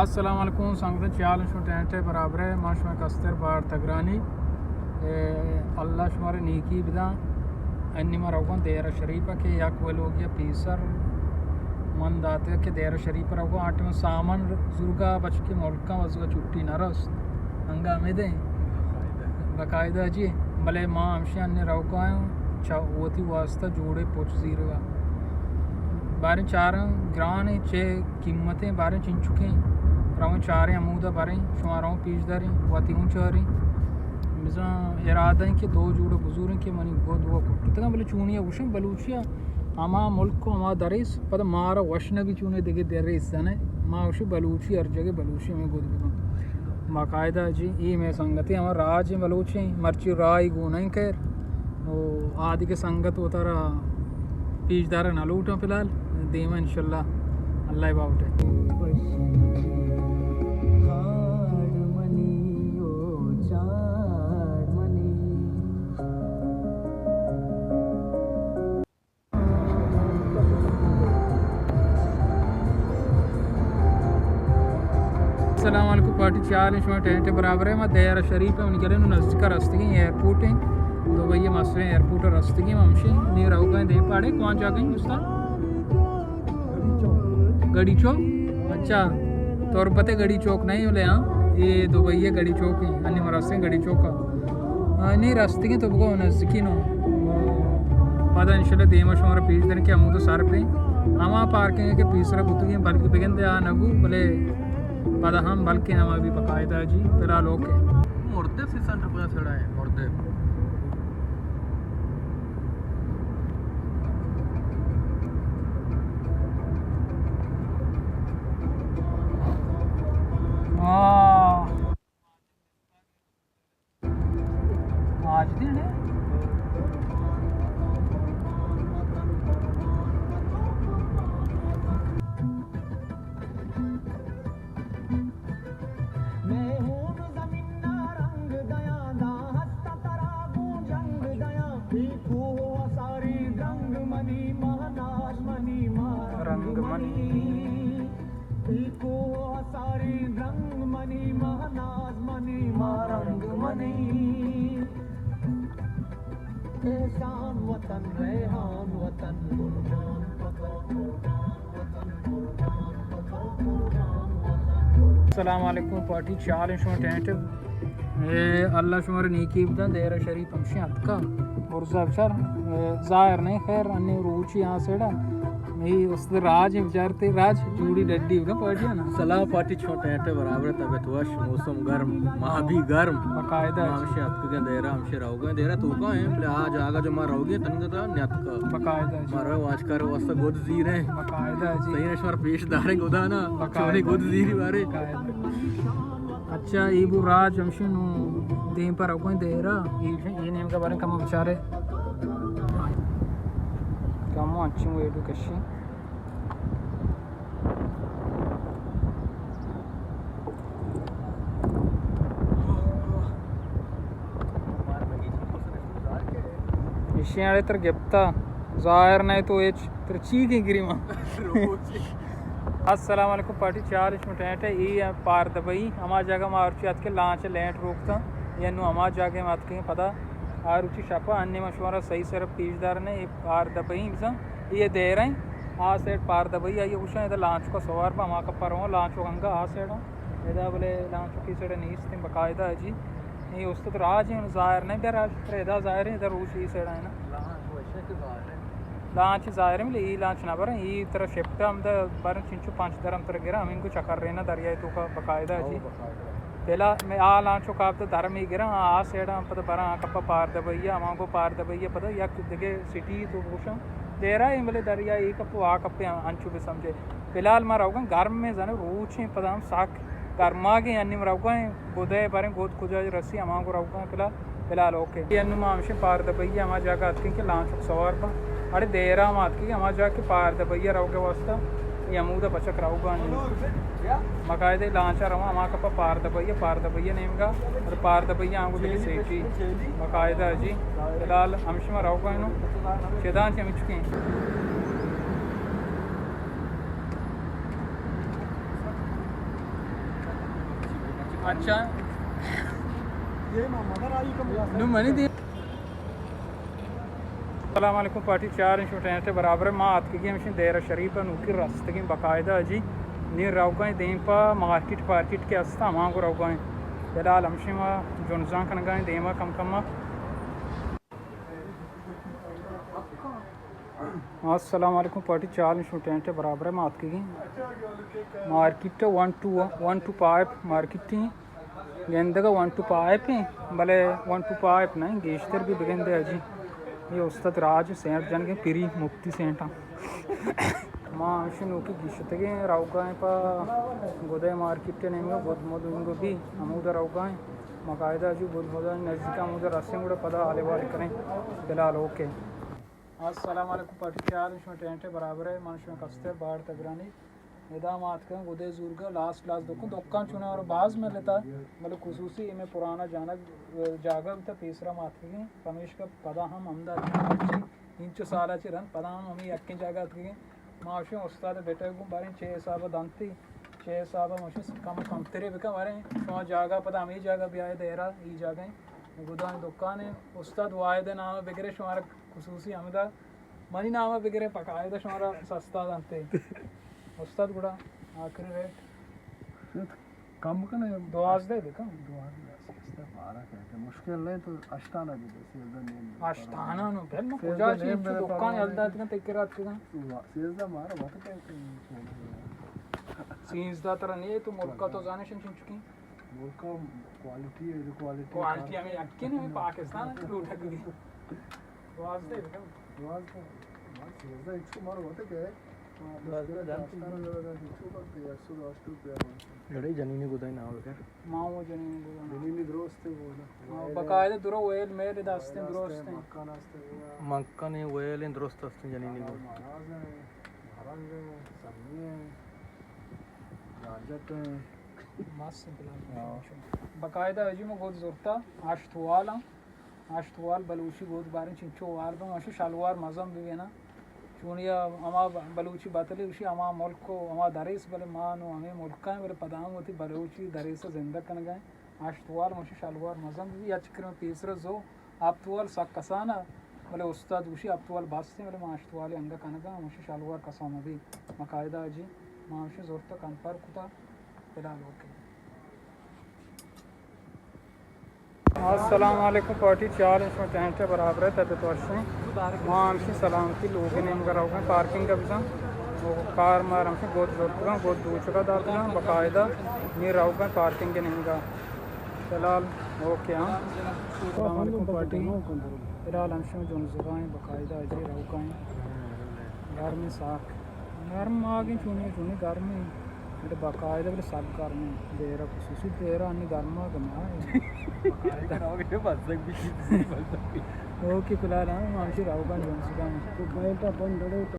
السلام علیکم سنگتاں، چے حال اِنت؟ شما ٹینٹ ءَ برابر ئے؟ ما شما کستر بار تگرانی۔ اے، اللہ شمارا نیکی بداں۔ انی ما روگاں دیرہ شریف ءَ کہ یک ولوگی ءَ پیسر من داتے کہ دیرہ شریف ءَ روگاں۔ آ ٹائم سامان زرگا بچکے ملکاں وزگا چھٹی نہ رست۔ انگا ہمے دیں۔ باقاعدہ جی، بلے ما ہمشی انی روگا ایں چہ وتی واسطہ جوڑے پچ زیرگا۔ باریں چاراں گرانیں چے قیمتیں، باریں چنچکیں، رویں چاریں ہمودا بریں، شما رویں پیش داریں، وتی اوں چاریں۔ بزاں ارادہ ایں کہ دو جوڑ بزوریں کہ منی گد و کٹتگاں، بلے چونی ءَ گوشیں بلوچی ءَ ہما ملک و ہما دریس، پدا مارا وش نہ بی چونیں دگہ دریس زنے، ما گوشیں بلوچی ہر جگہ بلوچی ہمیں گد بکن۔ باقاعدہ جی، اے مئے سنگتے ہما راج ایں بلوچیں، مرچی راہی گون ایں خیر۔ او آ دگہ سنگت وتارا پیش دارگ نہ لوٹاں فی الحال، دیما انشاءاللہ اللہ ءِ باوٹ ءَ۔ السلام علیکم پارٹی، چے حال اِنت؟ شما ٹینٹ ءَ برابر ئے؟ ما دیرہ شریف ءَ، منی گلے نوں نزدیک ءَ رستگیں ایئرپورٹ ایں، دبئی ءِ مستریں ایئرپورٹ ءَ رستگیں۔ ما ہمشی نی روگا ایں دیم پاڑے، کواں جاگہ ایں استاد؟ گڑی چوک۔ اچھا، تربت ءِ گڑی چوک نہ ایں، بلے ہاں، اے دبئی ءِ گڑی چوک ایں، انی ما رستیں گڑی چوک ءَ۔ آ، نی رستگیں تو بگو نزدیکی نوں۔ پدا انشاءاللہ دیما شمارا پیش داریں کہ ہمود سر پہ ہما پارکنگ کہ پیسرا بوتگیں، بلکہ بگندے آ نہ بو، بلے پدا ہم بلکہ ہما بھی باقاعدہ جی، فی الحال اوکے۔ مردے سی سنٹر پہ سڑا ہے، مردے۔ ہاں۔ آج دن ہے۔ میں ہوں زمین ءَ رنگ دیاں، داں ہست ترا گوں جنگ دیاں۔ اے کوہ ءُ ساری رنگ منی، مہناز منی، ماں رنگ منی۔ اے کوہ ءُ ساری رنگ منی، مہناز منی، ماں رنگ منی۔ احسان وطن، ریحان وطن، قربان وطن، قربان وطن، قربان وطن، قربان وطن۔ السلام علیکم پارٹی، چے حال اِنت؟ شما ٹینٹ؟ اے اللہ شمارا نیکی بداں، دیرہ شریف ہمشی اتکا۔ برزا بچار، اے، ظاہر نہ ایں خیر، انی روچی آ سیڑا۔ اے استاد راج ایں، بچار تے راج جوڑی ڈڈی بکن پارٹی ءَ نا۔ سلام پارٹی، چون ٹینٹ ءَ برابر ئے؟ طبیعت وش، موسم گرم، ما بھی گرم۔ باقاعدہ ما جی۔ ہمشی اتکگیں دیرہ، ہمشی روگیں دیرہ توکا ایں، بلے آ جاگہ جو ما روگیں تنگتا نیاتکا۔ باقاعدہ جی۔ ما رویں واچکار واسطہ گد زیریں۔ باقاعدہ جی۔ صحیح ہے، شمار پیش داریں گدا نا۔ باقاعدہ۔ چونی گد زیری بارے۔ باقاعدہ۔ اچھا، اے بو راج ہمشی نوں دیم پر روگیں دیرہ، اے، اے نیمگا باریں کمو بچارے۔ کمو انچیں ویڈیو کشی۔ ایشی آڑے تر گپتا، ظاہر نہ ایں تو ہچ، تر چی گیں گریما۔ السلام علیکم پارٹی، چے حال اِنت؟ شما ٹینٹ ئے؟ اے پار دبئی، ہما جاگہ ما ہرچی اتکیں لانچ لینٹ روکتا، یا نوں ہما جاگہ ما اتکیں پدا آ روچی شپا، انی ما شمارا صحیح سر پیش دارنے۔ اے پار دبئی بزاں، اے دیرہ ایں، آ سیٹ پار دبئی، آئی گوشاں ادا لانچ کو سوار با، ہما کپا رواں، لانچ کو انگا آ سیٹ ایں۔ ادا بلے لانچ کی سیٹ نیست ایں، باقاعدہ جی۔ اے استاد راج ایں، ظاہر نہ ایں، بیا راج، پر ادا ظاہر ایں، ادا روچ اے سیٹ ایں نا۔ لانچ ظاہر ایں، بلے اے لانچ نہ بریں، اے ترا شفٹ ہم دا بریں، چنچو پنچ درم ترا گراں، ہمینگو چکر رینا دریا توکا باقاعدہ جی۔ فی الحال میں آ لانچو کاپتا درمی گراں، آ سیڈا پدا براں آ کپا پار دبئی ءَ، ہمانگو پار دبئی ءَ پدا یک دگہ سٹی تو گوشاں دیرہ ایں، بلے دریا اے کپ و آ کپ انچو بہ سمجھے۔ فی الحال ما روگاں گرم میں زنے روچیں پدا ہم سک گرماگیں، انی ما روگاں گدے بریں گد کجا رسی ہمانگو روگاں فی الحال۔ فی الحال اوکے۔ اے انوں ما ہمشیں پار دبئی ءَ ہما جاگہ اتکیں کہ لانچک سوار باں۔ اڑے دیرا ما اتکیں ہما جاگہ کہ پار دبئی ءَ روگ ءِ واسطہ اے ہمودا بچک روگا انت۔ باقاعدہ لانچ ءَ رواں ہما کپا پار دبئی ءَ، پار دبئی ءِ نیمگا، اور پار دبئی ءَ آنگو دگہ سیٹی۔ باقاعدہ جی۔ فی الحال ہمشی ما روگا انوں۔ چداں چہ ہمچکیں۔ اچھا۔ نو منی دی۔ السلام علیکم پارٹی، چار انچ ٹینٹ برابر ہے۔ ما آتکگیں ہمشیں دیرہ شریف ءَ، نوکی رستگیں باقاعدہ جی۔ نی روگائیں دیم پہ مارکیٹ پارکیٹ کہ ہستا، ہما گو روگائیں۔ فی الحال ہمشیں ما جنزاں کنگائیں دیما کم کم۔ السلام علیکم پارٹی، چار انچ ٹینٹ برابر ہے۔ ما آتکگیں market one two, one two five market ہیں۔ گندگ ءَ ون ٹو فائیو ہیں، بلے ون ٹو فائیو نہ، گیشتر بھی بگندے جی۔ یہ استاد راج سینٹ جنگ پری مفتی سینٹ۔ ما ہمشی نوکی گیشتگیں روگائیں پہ گدے مارکیٹ نیمگا، گد مد انگو بھی ہمودا روگائیں۔ باقاعدہ جی گد مد نزدیک ہمودا رسیں گڑا پدا حال احوال کریں۔ فی الحال اوکے۔ السلام علیکم پارٹی، چار شما ٹینٹ برابر ہے، من شما کستر باڑ تگرانی۔ ادا ما آتکگیں گدے زورگا، لاسٹ لاسٹ دکان، دکان چونے اور باز ملتا، بلے خصوصی ہمیں پرانا جانگ جاگہ بوتا، پیسرا ما آتکگیں، پمیشکا پدا ہم ہمدا انچو سالا چی رند پدا ہم ہمیں یکیں جاگہ آتکگیں۔ ما اشیں استاد بیٹے گوں باریں چے حساب دنتی، چے حساب مشین کم کمترے بکن، باریں شما جاگہ پدا ہمیں جاگہ بیائے دیرا، ای جاگہ ہیں۔ گدان دکان ہیں، استاد واحد نام بگرے شمارا خصوصی ہمدا منی نام ءَ بگرے، پکائے دا شمارا سستا دنتے۔ استاد گڑا آخری ریٹ؟ کم کنے۔ دوازدہ بکن۔ دوازدہ، سیزدہ بارہ کہتے مشکل نہیں تو اشتانا دے دے، سیزدہ نیم دے۔ اشتانا نو، پھر میں سیزدہ کجا چیز نیم چو دے دکان پرواہ یل نہیں۔ دات کن تکرات کن۔ سیزدہ مارا وقت کہتے ہیں۔ سیزدہ ترا نہیں تو ملکا تو زانشن چن چکی۔ ملکا کوالٹی ہے، کوالٹی کوالٹی ہمیں یقین ہے، پاکستان ہے، لوٹا کبھی۔ دوازدہ بکن۔ دوازدہ۔ ما سیزدہ، ایک سو مارا وقت کہ دوازدہ دن۔ گڑے جنینی گدائی نام بکن۔ ما وہ جنینی گدائی نام۔ جنینی درست ہے وہ نا۔ ہاں، باقاعدہ درو ویل میل داستیں درست ہیں۔ مکان ہستے وہ۔ مکان ویل درست ہستیں جنینی گدائی۔ مہراز ہیں، مہرنگ ہیں، سمی ہیں، جارجٹ ہیں۔ مست ہیں فی الحال۔ ہاں۔ باقاعدہ جی ما گد زرتا، ہشت وال ہیں۔ ہشت وال بلوچی گود باریں چنچو وال بہ، ماشو شلوار مزن بہ بینا۔ چونیا ہما بلوچی بتلی گوشی ہما ملک و ہما دریس، بلے ما نو ہمیں ملکاں، بلے پدا ہم وتی بلوچی دریس زندہ کنگا ہیں۔ ہشت وال ماشو شلوار مزن بہ بی، یا چکر میں پیسر زو ہپت وال سک کسانا، بلے استاد گوشی ہپت وال بستیں، بلے ما ہشت وال انگا کنگا، ماشو شلوار کسان بی۔ باقاعدہ جی ما ہمشی زورتا کنفرم کتا، فی الحال اوکے۔ السلام علیکم پارٹی، چار انچ میں ٹینٹ برابر ہے، طبیعت وش ہیں۔ ما ہمشی سلامتی لوگ نیمگا روگا، پارکنگ بزن۔ وہ کار مار ہمشی گود زرتگا، گود دوچگا داتگا، باقاعدہ نی روگا پارکنگ نیمگا۔ فی الحال اوکے ہاں۔ السلام علیکم پارٹی، فی الحال ہمشی جنزگا ہیں، باقاعدہ جی روگا ہیں۔ گرمی ساک۔ گرم آگیں چونی چونی گرمی، بلے باقاعدہ بلے سک گرمی۔ دیرہ خصوصی دیرہ انی گرم آگ نہ ہے۔ اوکے، فی الحال ہم ہمشی روگا جنزگا ہیں۔ تو بیٹا بند